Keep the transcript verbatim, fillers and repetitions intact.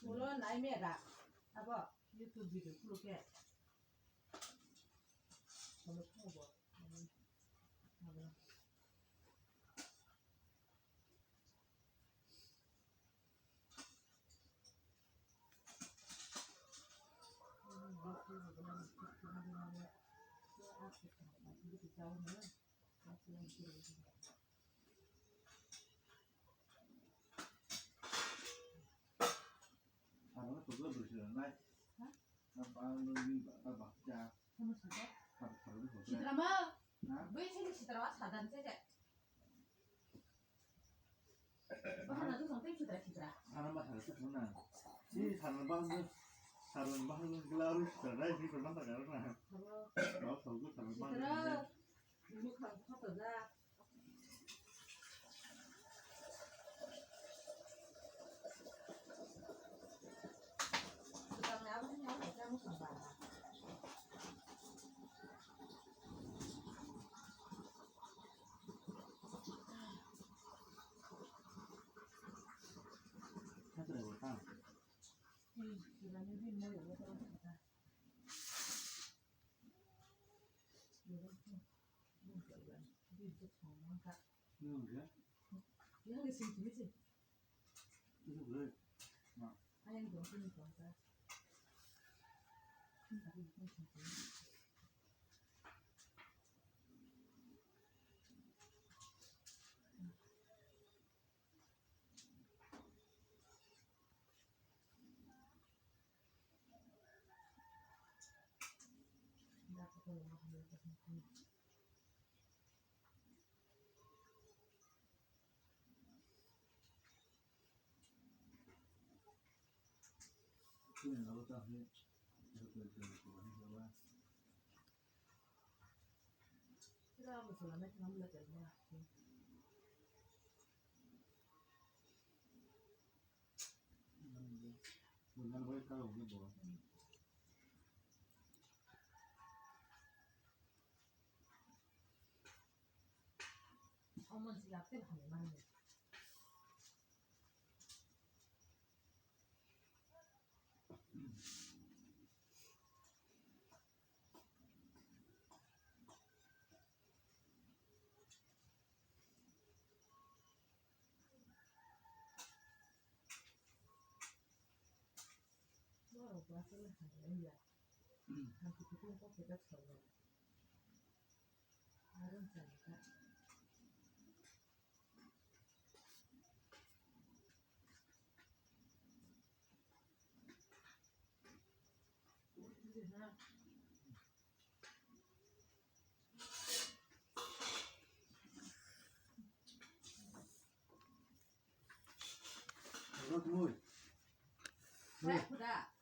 Ulo nai me da. Abo YouTube video kulo ke. Kamu tahu bo. Abo. Sarano tokla bwrwi swnamnai. Ha? Na ba nungni ba, ba, ba, ja. Sama sida. Sar-, sarano tokla. Sitrama. Ha? Bai sini sitrama sadan se je. Bahana tu sampai sitra sitra. Sarano ba sarano tokla na. Si sarano ba nung, sarano ba nung gla ru sitra dai si ko nang ta na. Sarano. Ba sarano sarano ba. Sitra. Nung khang khata da. Omo se yapte bhai mani. Borok bo aswk le hamya wngya. Hamkhe kutung kok khe jak salnai. Aro wng cha kha. Rot mui. Hai, khuda.